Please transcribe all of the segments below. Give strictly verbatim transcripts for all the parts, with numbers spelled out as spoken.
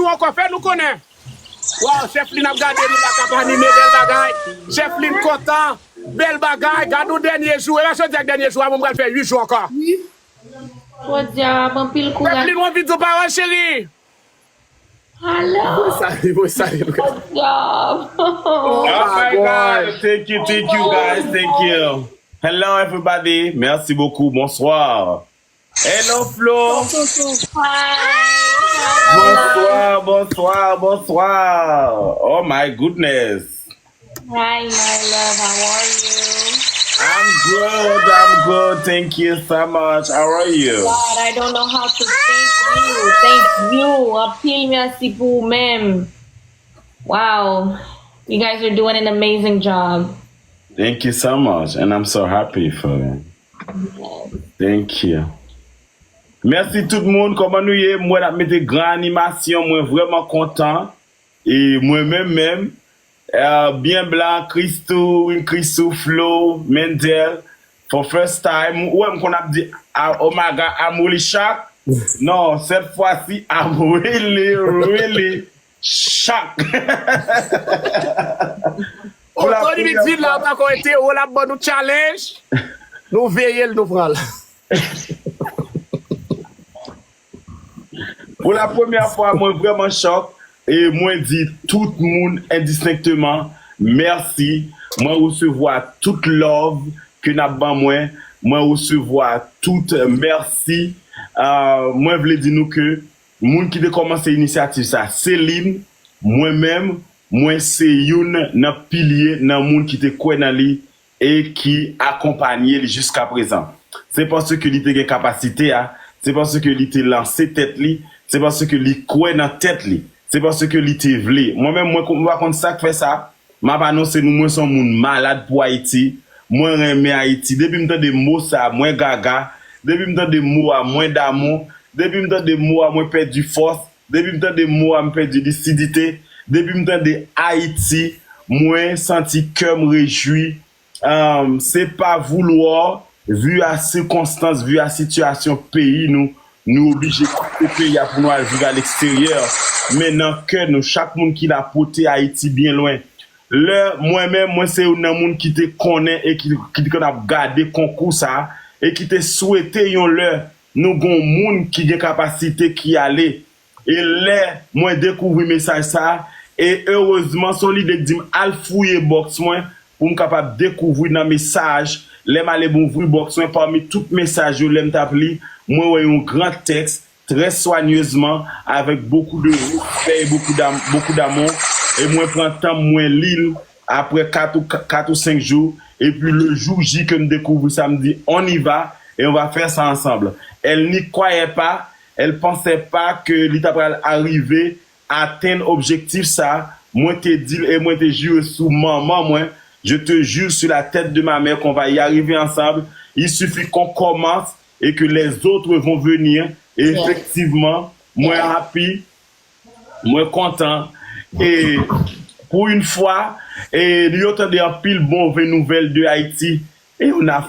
Jou ankò, fè nou konnen. Waw, Chèf Lin ap gade nou la k ap anime, bèl bagay. Chèf Lin kontan, bèl bagay. Gad yon dènye jou. E jodi ak dènye jou a, mwen pral fè uit jou ankò. Podyab, anpil kouraj. Chèf Lin, yon video pawòl, cheri. Hello. Mwen salye, mwen salye. Podyab. Oh Oh my my God. God. Thank you, thank you guys, thank you. Hello everybody. Merci beaucoup. Bonsoir. Hello Flo. Hi. Bonsoir, bonsoir, bonsoir. Oh my goodness. Hi, my love. How are you? I'm good, I'm good. Thank you so much. How are you? God, I don't know how to thank you. Thank you. Anpil mèsi pou ou menm. Wow. You guys are doing an amazing job. Thank you so much. And I'm so happy for you. Thank you. Mèsi tout moun, kòman nou ye? Mwen ap mete gran animasyon, mwen vrèman kontan. E mwen menm menm, euh, byen blan, Christoo, Christoo, Flo, Mendel, for first time. Ou wè m konn ap di, ah, oh my God, I'm really shocked. Non, cette fois-ci, I'm really, really shocked. Pou la Tony premyè Mitfield la, fwa, an tanke te, w ap ban nou challenge. Nou veye l, nou pran l. Pou la premyè fwa, mwen vrèman chòk. E mwen di tout moun endistenkteman mèsi. Mwen resevwa tout love ke n ap ban mwen. Mwen resevwa tout mèsi. Ah, mwen vle di nou ke moun ki te kòmanse inisyativ sa, se Lin. Mwen menm, mwen se youn nan pilye, nan moun ki te kwè nan li e ki akonpaye li jiskaprezan. Se paske li te gen kapasite a, se paske li te lanse tèt li, se paske li kwè nan tèt li, se paske li te vle. Mwen menm, mwen, mwen pa konn sa k fè sa. M ap anonse nou, mwen se yon moun malad pou Ayiti. Mwen renmen Ayiti. Depi m tande mo sa, mwen gaga. Depi m tande mo a, mwen damou. Depi m tande mo a, mwen pèdi fòs. Depi m tande mo a, m pèdi lisidite. Depi m tande Ayiti, mwen santi kè m rejwi. Um, se pa voulwa, vi a sikonstans, vi a sitiyasyon peyi nou, nou oblije kite peyi a pou nou al viv aleksteryè. Men nan kè nou, chak moun ki la pote Ayiti byen lwen. Lè mwen menm, mwen se youn nan moun ki te konnen e ki, ki te konn ap gade konkou sa a, e ki te swete yon lè nou gon moun ki gen kapasite ki ale. E lè mwen dekouvri mesaj sa a, e erezman, se yon lide k di m al fouye bòks mwen pou m kapab dekouvri nan mesaj. Lè m ale m ouvri bòks mwen, pami tout mesaj yo, lè m t ap li, mwen wè yon gran tèks, très soigneusemement, avec beaucoup de respect et beaucoup d'am-, beaucoup d'amour. E mwen pran tan m, mwen li l apre kat ou, kat ou senk jou. Epi le jour J ke m dekouvri sa, m di, on y va, et on va faire ça ensemble. Elle n'y croyait pas, elle pensait pas que li ta pral arive atenn objektif sa. Mwen te di l e mwen te jire sou manman mwen, je te jure sur la tête de ma mère qu'on va y arriver ensemble. Il suffit qu'on commence et que les autres vont venir. E efektivman, mwen happy, mwen kontan. E pou yon fwa, e yo tande anpil move nouvèl de Ayiti. E yo na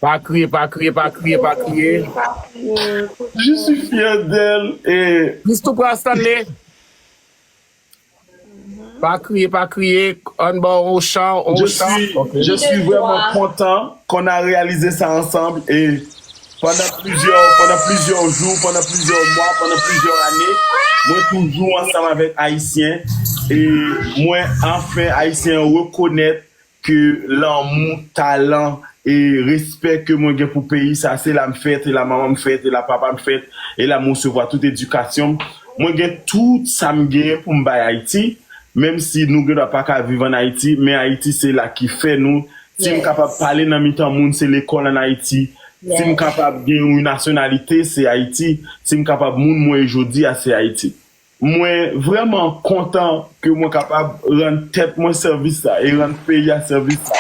Pa kriye, pa kriye, pa kriye, pa kriye. Je suis fier d'elle. E Christoo pran Stanley. Pa kriye, pa kriye. Ann ba w yon chan, yon je chan. suis, je suis vraiment content qu'on a réalisé ça ensemble et pendant plusieurs, pendant plusieurs jours, pendant plusieurs mois, pendant plusieurs années, mwen toujou ansanm avèk Ayisyen e mwen anfen Ayisyen rekonèt ke lanmou, talan e respè ke mwen gen pou peyi sa, se la m fèt, e la manman m fèt, e la papa m fèt, e la m resevwa tout edikasyon m. Mwen gen tout sa m genyen pou m bay Ayiti, menm si nou gendwa pa ka viv ann Ayiti, men Ayiti se la ki fè nou. Si m kapab pale nan mitan moun, se lekòl ann Ayiti. Si m kapab gen yon nasyonalite, se Ayiti. Si m kapab moun mwen ye jodi a, se Ayiti. Mwen vrèman kontan ke mwen kapab rann tèt mwen sèvis sa e rann peyi a sèvis sa.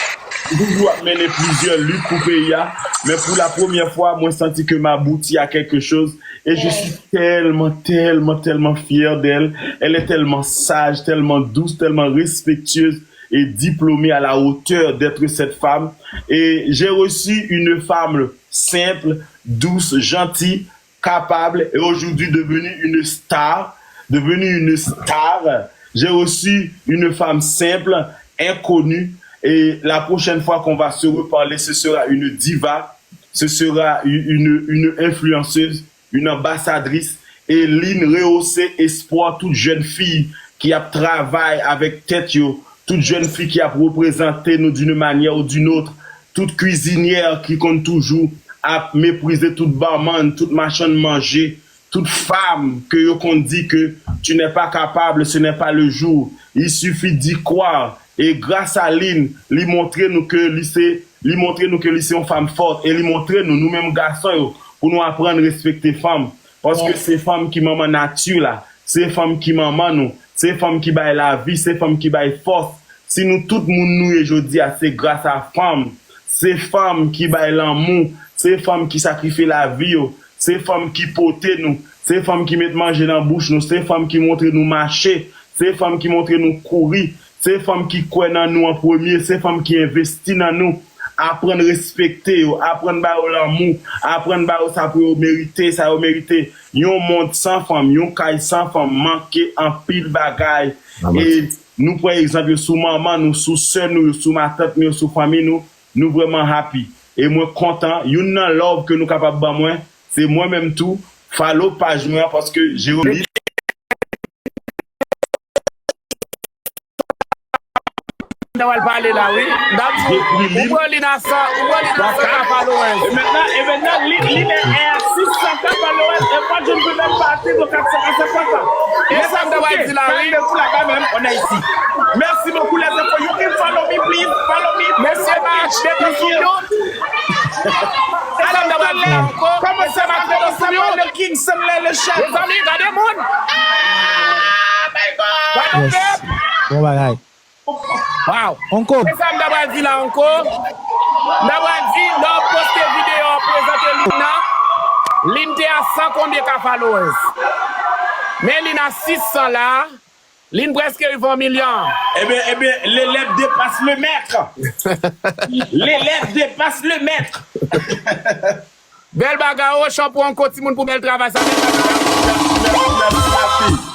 M toujou ap mennen plizyè lit pou peyi a, men pou la premyè fwa, mwen santi ke m abouti a quelque chose et je suis tellement, tellement, tellement fier d'elle. Elle est tellement sage, tellement douce, tellement respectueuse et diplômée à la hauteur d'être cette femme. Et j'ai reçu une femme simple, douce, gentille, capable et aujourd'hui devenue une star, devenue une star. J'ai reçu une femme simple, inconnue, et la prochaine fois qu'on va se reparler, ce sera une diva, ce sera une, une influenceuse, une ambassadrice, e li rehausse espwa tout jèn fi ki ap travay avèk tèt yo, tout jèn fi ki ap reprezante nou d'une manière ou d'une autre, tout kwizinyè ki konn toujou ap meprize tout barman, tout machann manje, tout fam ke yo konn di ke tu n'es pas capable, ce n'est pas le jour. Il suffit d'y croire. E gras a li, li montre nou ke li se, li montre nou ke li se yon fanm fòt. E li montre nou, nou menm gason yo, pou nou aprann respekte fanm. Paske se fanm ki manman nati la. Se fanm ki manman nou. Se fanm ki bay lavi. Se fanm ki bay fòs. Si nou tout moun nou ye jodi a, se gras a fanm. Se fanm ki bay lanmou. Se fanm ki sakrifye lavi yo. Se fanm ki pote nou. Se fanm ki met manje nan bouch nou. Se fanm ki montre nou mache. Se fanm ki montre nou kouri. Se fanm ki kwè nan nou an premye. Se fanm ki envesti nan nou. Aprann respekte yo. Aprann ba yo lanmou. Aprann ba yo sa pou yo merite, sa yo merite. Yon mond san fanm, yon kay san fanm manke anpil bagay. E nou pran egzanp yo sou manman nou, sou sè nou yo, sou matant nou yo, sou fanmi nou. Nou vrèman happy. E mwen kontan. Youn nan love ke nou kapab ban mwen, se mwen menm tou. Follow paj mwen an paske Jerome. Mwen ta pral pale la, wi. M t ap di w, ou pran li nan san, ou pran li nan san ka followers. Et maintenant, et maintenant, li, li est à six cent K followers, et moi, je ne peux même pas atteindre quatre cents K, c'est quoi ça? E sa m ta pral di la, wi. Pour là-bas même, on est ici. Merci beaucoup, les infos. You can follow me, please. Follow me. Mesye Match, depi Kiyot. E sa m ta pral di la ankò. Comment ça va, comment ça va, le King Sunley, le chef? Mezanmi, gade moun. Gade pèp. Bon bagay. Wow. Onko. E sa m ta pral di la ankò. M ta pral di, lè w poste videyo w prezante Lina, Lin te a san konbyen ka followers. Men Lina sis san la, Lin prèske rive yon milyon. Ebyen, ebyen, l'élève dépasse le maître. L'élève dépasse le maître. Bèl bagay, o, chapo Onko, timoun, pou bèl travay sa. Bèl bagay.